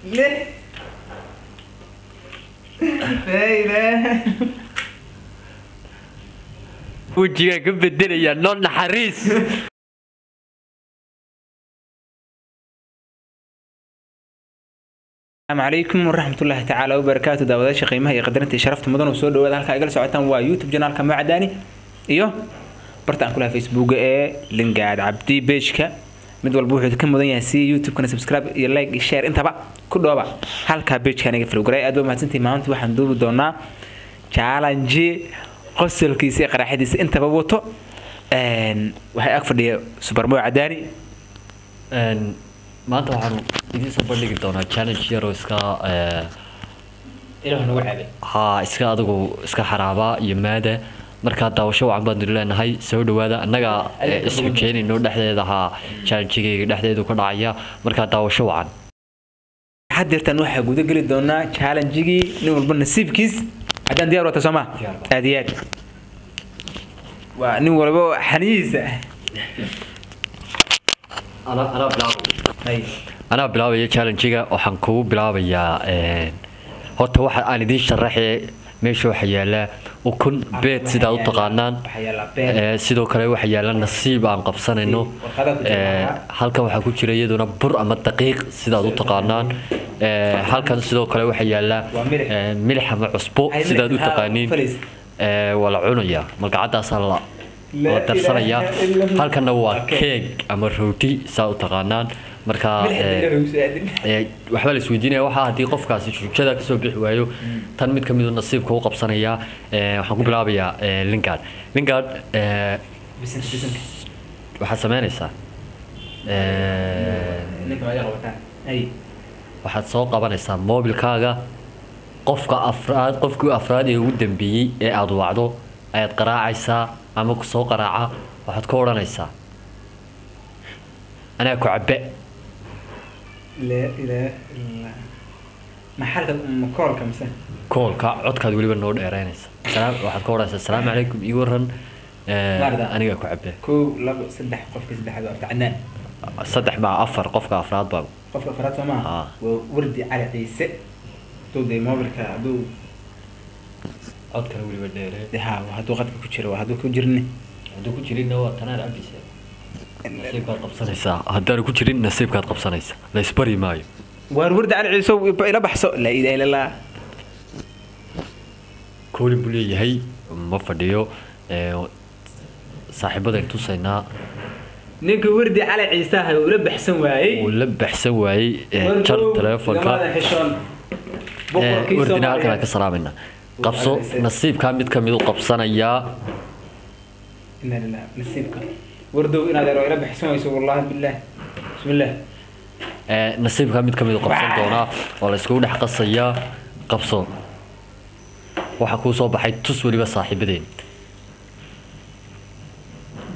Leh. Laa ilaaha. Wejigaa ka bedelaya noo naxariis. Asalaamu calaykum waraxmatullaahi tacaala wabarakaatu. Daawadayaasha qiimaha iyo qadarinta iyo sharafta mudan oo soo dhawaada, halka igala socotaan waa YouTube janaalka Macdaani iyo barta aan ku lahaa Facebooka ee Lingaad Cabdi. Page-ka mid walba wuxuu ka mudan yahay si YouTube-kana subscribe iyo like iyo share intaba ku dhooba, halkaa page-ka aniga follow garay. Aad baa mahadsantihiin. Maanta waxaan duubi doonaa challenge qosolkiisa iyo qaraaxadiisa intaba wato. Waxay ag fadhiya Supermo Cadaani. Maanta waxaanu idiin soo bandhigi doonaa challenge yaroo iska Ilaah nagu caabay. Haa, iska adigu iska xaraaba iyo maada. Markaa daawasho wacan baanu leenahay, soo dhawaada. Annaga isxujeynayno dhexdeeda, haa, challenge-gayga dhexdeedu ka dhacaya. Markaa daawasho wacan. Hadeertan waxaa guda geli doonaa challenge-gii, nin walba nasiibkiis. Haddaan diyaar wata soo ma? Aad iyo aad waa nin walba xaniyihiisa. Anaa bilaabaya, anaa bilaabaya challenge-ga. Waxaan kugu bilaabayaa, horta waxa aan idiin sharaxay, meesha waxaa yaala ukun, beed sidaad u taqaanaan. Waxaa yaala beed. Sidoo kale waxaa yaala nasiib aan qabsanayno. Warqadaha ku jira. Halkan waxaa ku jira iyaduna bur ama daqiiq sidaad u taqaanaan. Halkan sidoo kale waxaa yaala Waa milix. Milix ama cusbo Ay, milix, sidaad u haa, taqaaniin. Falis. Waa la cunayaa, malgacadaasaa la La la darsanayaa. Ilaaha illa Allah. Halkanna waa Okay. keeg ama rooti saa u taqaanaan. Marka Milix ilaahay ugu soo aadin. Waxbaa la isweydiinaya waxaa haddii qofkaasi xujada kasoo bixi waayo, tan mid kamid nasiibka u qabsanayaa. Waxaan ku bilaabayaa Lingard. Lingard, Bisinka, bisinka. Waxaad sameynaysaa Ninka waa iga qabataan ay. Waxaad soo qabanaysaa moobilkaaga. Qofka afraad, qofkii afraad ee ugu dambeeyey ee aada wacdo ayaad qaraacaysaa ama ku soo qaraaca. Waxaad ku odhanaysaa anaa ku cabbe. Laa ilaaha illa. Maxalka ma koolka mise? Koolka, codkaad weliba noo dheereynaysa. Waxaad ka odhanaysaa asalaamu calaykum, ii waran, Maarda. Aniga ku cabbe. Kow, labo, saddex. Qofkii saddexaad waa Abdi Cadnaan. Saddex baa, afar, qofka afraad baa. Qofka afraad soo maaha? Ah. Waa Wardi Cali Ciise. Hadduu dee moobilka hadduu Codkana weliba dheere. Dee haa, hadduu qadka ku jiro, waa hadduu ku jirne. Hadduu ku jirinna waa tanaar cabisa, nasiibkaad qabsanaysaa. Haddaanu ku jirin, nasiibkaad qabsanaysaa, la isbari maayo. Waar Wardi Cali Ciise ila baxso. Laa ilaaha illa Allah. Koolin buu leeyahay, ma fadhiyo. Saaxiibadayn tusaynaa. Ninka Wardi Cali Ciise ah uu la baxsan waayey. Uu la baxsan waayey. Jar telefoonka. Igamaada xishoon. Boqorkii Wardina halkan aan ka Soomaaliyeed. Salaamayna. Qabso nasiibkaa, mid kamid u qabsanayaa. Inna lillahi. Nasiibka wardow inaad yaro ila baxsan wayso, wallahi billah, bismillah. Nasiibkaa mid kamid u qabsan doonaa oo la iskugu dhex qasayaa. Qabso, waxaa kuu soo baxay, tus weliba saaxiibadeen.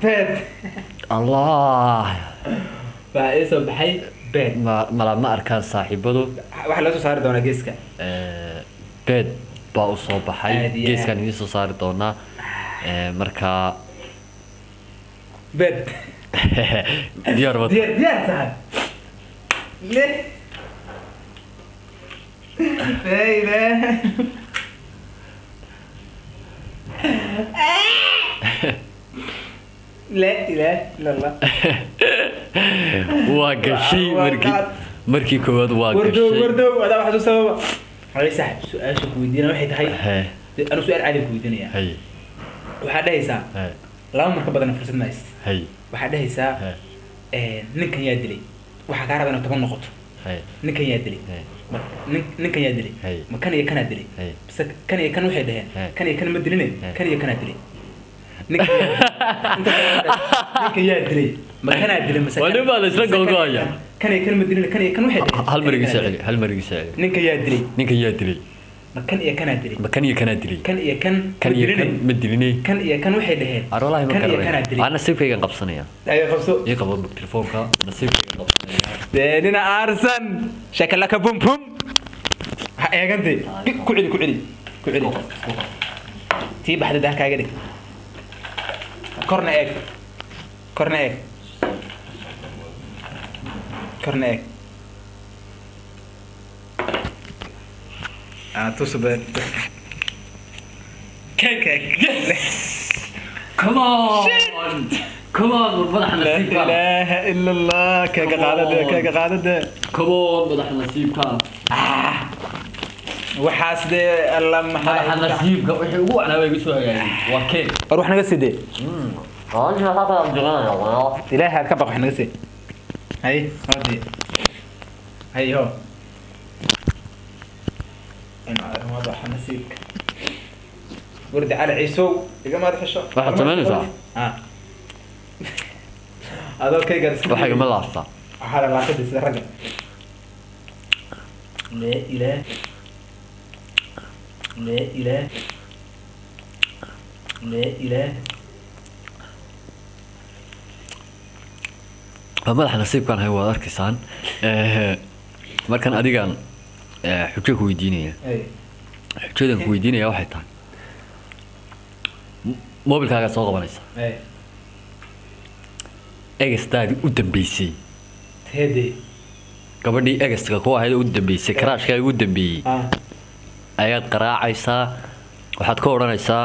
Beed. Allah. Baa ii soo baxay beed. Ma mala ma arkaan saaxiibadu. Waxaa loo soo saari doonaa geeska. Beed baa u soo baxay. Aad iyo aad. Geeskaan idiin soo saari doonaa. Markaa Beed. Diyaar ma? Diyaar, diyaar tahay. Leh. Laa ilaaha. Laa ilaaha illa Allah. Waa gashay. Waa markii qaad. Markii koowaad waa Wardow. gashay. Wardow, adaa waxaad u sababa. Xalay saaxib, su-aasha ku weydiina waxay tahay, Hee. anu su-aal caadi ku weydiinaya. Hay. Waxaad dhahaysaa hee laba mar ka badan fursad ma haysid. Hay. Waxaad dhahaysaa hee ninkan yaa dilay. Waxaa kaa raba inaad 10 noqoto. Hay. Ninkan yaa dilay? Hee. Ninkan yaa dilay? Hey. Ma kan iyo kanaa dilay Hey. mise kan iyo kan? Waxay dhaheen Hey. kan iyo kan ma diline, Hey. kan iyo kanaa dilay. Ninkan yaa dilay? Ma kanaa dilay mise Waa kan? nin baa la isla Mise kan iyo gogo'aya. kan? Kan iyo kan ma diline, kan iyo kan waxay dhaheen Hal mar kan iyo igu soo kanaa celi, dilay. hal mar igu soo celi. Ninka yaa dilay? Ninka yaa dilay? Ma kan iyo kanaa dilay? Ma kan iyo kanaa dilay? Kan iyo kan Kan ma iyo diline kan ma diline, kan iyo kan waxay dhaheen ar wallaahi ma kan iyo kanaa garanaya. dilay. Aan nasiibkaygan qabsanaya. Ay, qabso. Ii qabo telefoonka, nasiibkaygan qabsanaya. Dee nina aarsan shakalaka bum bum ha eegante. Ku celi, ku celi, ku celi. Tii baxda dah kaaga dhig. Korna eeg, korna eeg, korna eeg. Tuso badan. Cake. Yes, come on, come on, war madaxa Laa nasiibka. ilaaha ila Allah, keega qaadade, keega qaadade. Come on, madaxa nasiibka. Waxaas dee alla madaxa maxaa nasiibka wixii ugu wacnaa way igu soo hagaagay, waa cake. War wax naga sidee? Ilaahay aad ka baq, wax naga sii. Hay hodi, hay ho, in madaxa nasiibka wardi cali ciisow igama xisho. Waxaad samaynaysaa? Ah, adoo kaygaad iska Waxa igama laabtaa. Waxaa la laakada sida ragga. Laa ilaah, laa ilaah, laa ilaah. Waa madaxa nasiibkaan hay, waad arkaysaan. Markan adigaan xujo ku weydiinaya. Ay. Xujadan ku weydiinaya waxay tahay, mobilkaagaa soo qabanaysa. Ay. Egastaadii u dambeysay. Teede? Gabadhii egaska ku ahayd u dambeysay, karaashkaaga u dambeeyey ayaad qaraacaysaa, waxaad ka odhanaysaa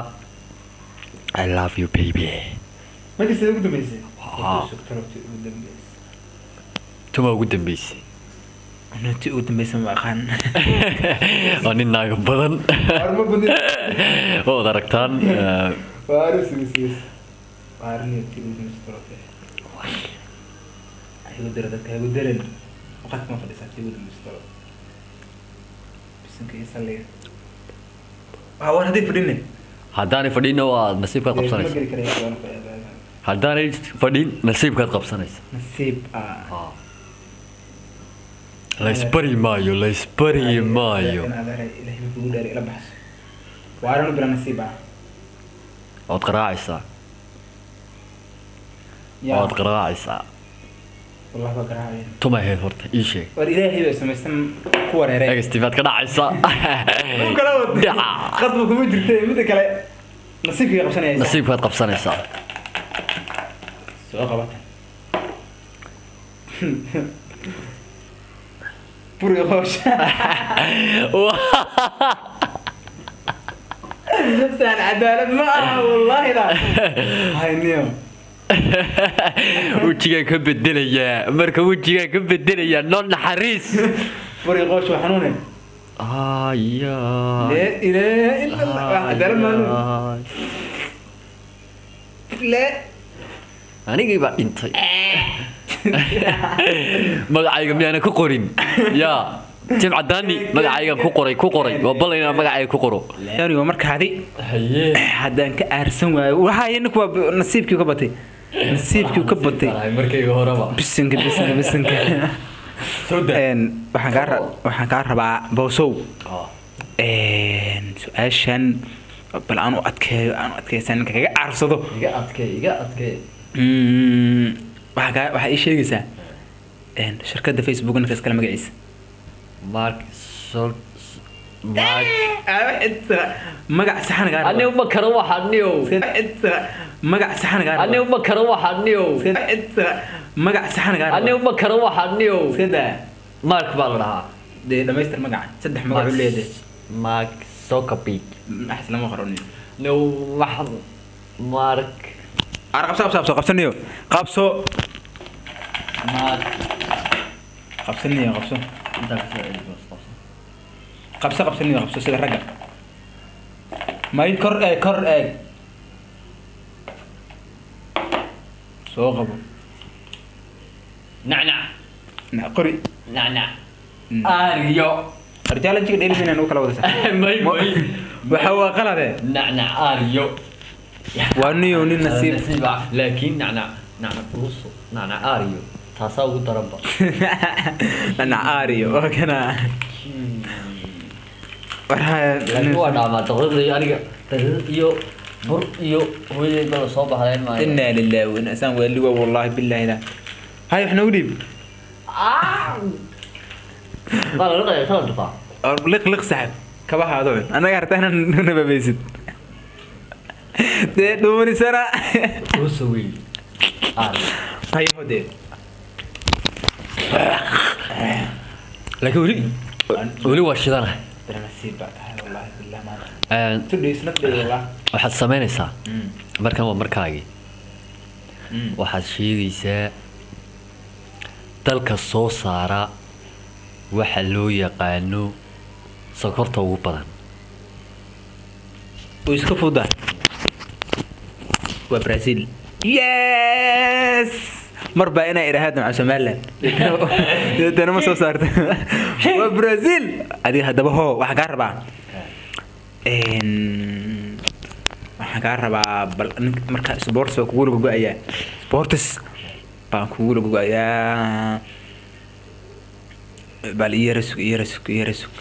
"I love you, baby." Markii sida ugu dambeysay? Haa. Sugtanoti ugu dambeysay. Tuma ugu dambeysay? Noti ugu dambeysay ma aqaan. Waa nin naaga badan. Arma badin. Waad aragtaan. Waa arrin sugis, waa arrin noti ugu dambeysay talote. Igu dira dadka, igu dirin waqti ma fadhisaa. Tii ugu dambeysay talo, bisinka iyo salliga. Waa war haddii fadhinin. Haddaanay fadhinna waa nasiibkaad ma qabsanaysa. Geli karaya waan fadhiyaa. Haddaanay fadhin nasiibkaad qabsanaysa. Nasiib ah. Laysbari maayo, laysbari maayo. In adeer ilaahay buu kugu dheeray, ila baxso. Waa arrin u bila nasiib ah. Waad qaraacaysaa. Yaa. Waad qaraacaysaa. Wallah baa garaacaya. Tuma ahayd horta, ii sheeg. War ilaahay baa samaysan ku wareeray. Egasti baad ka dhacaysaa. Ku kala wad. Dhaca. Qadba kuma jirtay, midda kale nasiibkii qabsanaysa. Nasiibkaad qabsanaysaa. Soo qabata buriga qoosha saan cadaalad ma aha, wallaahi la hayniyo. Wejigaan ka bedelayaa marka, wejigaan ka bedelayaa, noo naxariis. Buriga qoosha waa xanuune. Aya. Laa ilaaha illa Allah, wax cadaalad maaha laa. Anigii baa dhintay, magacayga miyaana ku qorin? Yaa Tim Cadaani, magacaygan ku qoray, ku qoray, waa ballan inaan magacayga ku qoro. Anigo markaadi Haye. haddaan ka aarsan waayo, waxaa ninku waa nasiibkii ka batay, nasiibkii ka batay. Markayga horeba. Bisinka, bisinka, bisinka. Soo daa. Waxaan kaa rabaa, boosow, su-aashan bal aan u adkeeyo, aan u adkeysan ninka kaga aarsado. Iga adkee, iga adkee. Waxaa ii sheegaysaa shirkadda Facebook ninka iskale magaciisa. Mark Sol Mark. Magac saxan kaa rabaa. Anigu ma karo waxaan niyow. Magac saxan kaa rabaa. Anigu ma karo waxaan niyow. Magac saxan kaa rabaa. Anigu ma karo waxaan niyow. Iska daa. Mark baa la dhahaa. Dee dhamaystir magaca, saddex magac u leedahay. Mark Zuckerberg. Axas lama qoraniyo. No, waxan Mark. Ar qabso, qabso, qabso, qabsaniyo, qabso. Mark. Qabsaniyo, qabso. Intaa kasoo celi boos, qabso. Qabso, qabsaniyo, qabso sida ragga. May kor eeg, kor eeg, soo qabo. Nacnac. Na qori. Nacnac aariyo. Arjaalanjiga dheeli inaan u kala wada sax. May, may. Waxa waa qalade. Nacnac aariyo. Waa niyo nin nasiib. Nasiib ah, laakiin nacnac, nacnac fuluso, nacnac aariyo taasaa ugu daranba. Nacnac aariyo waa kana. Laakiin waa dhaamaa daqiiqda iyo aniga daqiiq iyo bur iyo hooyadeed baa soo baxdayn maayo. Inaa lillahi wa inaa isaan waaliwa, wallahi billahi la hay wax noogu dhiib. Waa laga qaya soo dhufaa. Liq, liq saaxib, kabaha aad u cun, annaga hartaa inaan nababaysid dee dhuumanisana. Fuluso wey aariyo. Hay hodee. Laakiin weli, weli waa shidana. Bila nasiib baa tahay, wallahi billah, maanta. Een, Today is not day, wallah. Waxaad samaynaysaa markan waa markaagii. Waxaad sheegaysaa dalka soo saara waxa loo yaqaano sokorta ugu badan. Way iska fududahay, waa Brazil. Yes, mar baa inaa idhaahda maca Somaliland deetana ma soo saarta, waa Brazil. Adiga haddaba hoo, waxaan kaa rabaa waxaan kaa rabaa bal marka sports baa kugu lagogo-ayaa, sports baan kugu lagogo-ayaa. Bal iyara sug, iyara sug, iyara sug.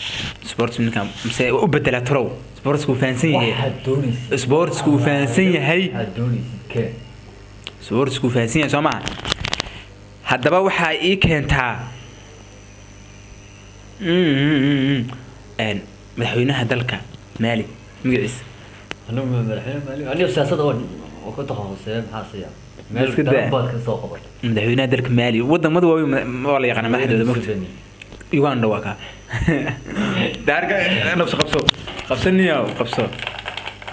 Sports ninkan mise u bedelaa turow? Sportsku fahansan yahay, sportsku uu fahansan yahay, sportsku uu fahansan yahay, soo maha? Haddaba waxaa ii keentaa madaxweynaha dalka Maali magaciisa. Anigu madaxweyne Maali, anigu siyaasadda waan ku takhasusay, maxaa siya meel Iska daa. Daran baad ka soo qabatay. Madaxweynaha dalka Maali, wadamada waaweyn waa la yaqaana madaxdooda mogta. Uganda waa kaa daarka nafsi. Qabso, qabsaniyo, qabso,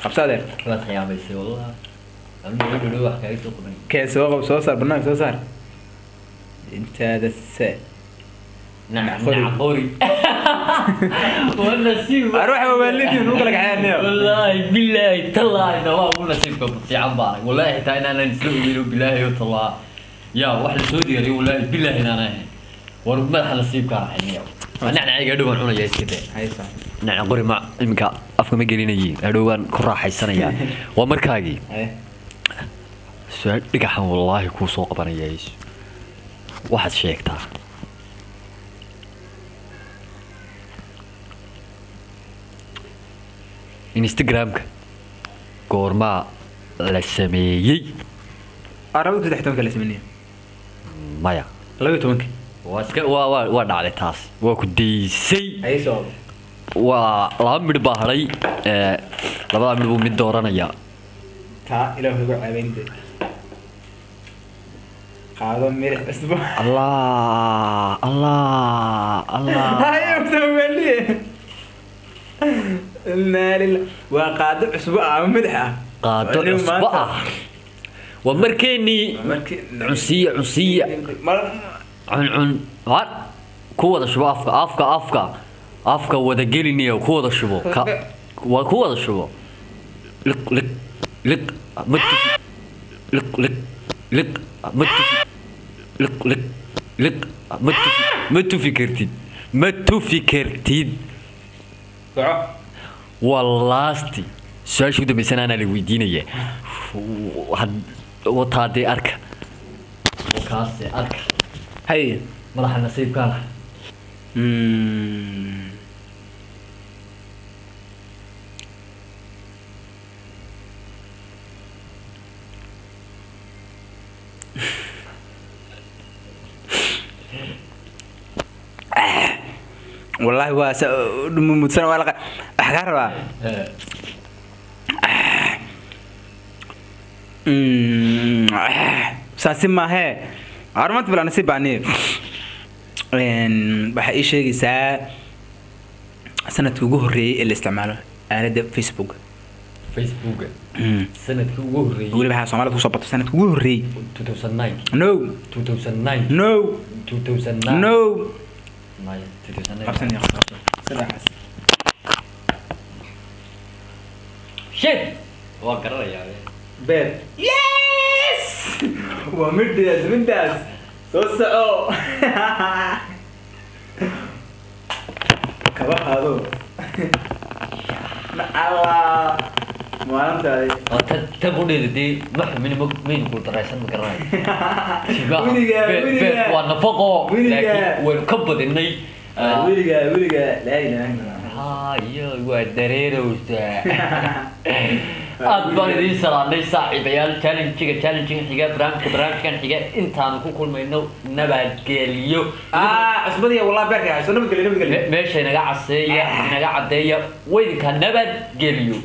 qabso adeer. Waad khiyaamaysay wallah, anigu meel dhow wax kaaga soo qabanay. Kee soo qab, soo saar, banaanka soo saar intaada se. Nacqori waa nasiib. Arwax waalidii nu kala kaxeeyaniyo. Wallaahi bilaahi tallaahi waa ugu nasiibka fiican baan arag wallaahi, xitaa inaanan isla ogeyn oo bilaahi oo tallaa yaa wax la soo diyaariyay, wallaahi bilaahi inaanan ahayn. War madaxa nasiibkaan ahayn, nacnaciga hadhow baan cunaya, iska daa. Haysa. Nacna qori ma iminka afka ma gelinayi, hadhow baan ku raaxaysanayaa. Waa markaagii. Haye. Su-aal dhigaxan wallaahi kuu soo qabanaya, waxaad sheegtaa Instagramka goormaa la sameeyey? 2013-ka la sameeyay. Maya. 12-ka. Waa iska waa dhacday taas, waa ku daysay. Haye, soo. Waa laba midh baa hadhay, labada midh buu mid dooranayaa. Taa ilaahu igu ceebaynte, qaado milix cusbo. Allah Allah Allah. Haye, Soomaaliye. Inna lillahi, waa qaado cusbo ah ama milix ah? Qaado Anigu cusbo maanta- ah, waa markeenii. Markii Cunsiya, cunsiya. Cuncun har ku wada shubo afka, afka, afka, afka wada gelinayo, ku wada shubo, ka waa ku wada shubo, liq liq liq, ma tufi, liq liq liq, ma tufi, liq liq liq, ma tufi, ma tufi kartid, ma tufi kartid. Soco. Waa lasti su-aasha ugu dambeysana anaa la weydiinaya. Wataa dee, arka kaase, arka. Haye. Madaxa nasiibkaana. Wallaahi waa mudsan, waa laqa waxaa kaa rabaa. Saasi maahee, armanta bilaa nasiib baa niyo. Waxaa ii sheegaysaa sanadkii ugu horreeyey ee la isticmaalo aaladda Facebook. Facebooka sanadkii ugu horreeyey? Weliba waxaa Soomaalida kusoo bato sanadkii ugu horreeyey. 2009. No. 2009. No. 2009. No. Maya, 2009. Qabsan iyo qabsan saddexaas. Shit, waa garanayaa. Beer, yes, waa middaas, middaas soo soco, kaba qaado Allah maalintaadi. Waa tan, tan qudheeda dee ma xumin, ma maynu kul daraysan, ma garanayo. Shibaha, Weligaa, beer weligaa. waa nafaqo. Weligaa. Laakiin waynu ka badinay. Weligaa, weligaa, laa ilaaha illa Allah. Hayo, waa dareerowsaa. Aad baan idiin salaamnay saaxiibayaal. Challenge-ga xiga, barnaamijka barnaamijkan xiga intaanu ku kulmayno, nabadgeliyo. Ah, cusbadii wallahi beerka hayso. Nabadgelyo, nabadgelyo. Meesha inaga caseeya, inaga caddeeya, waydinka nabadgeliyo.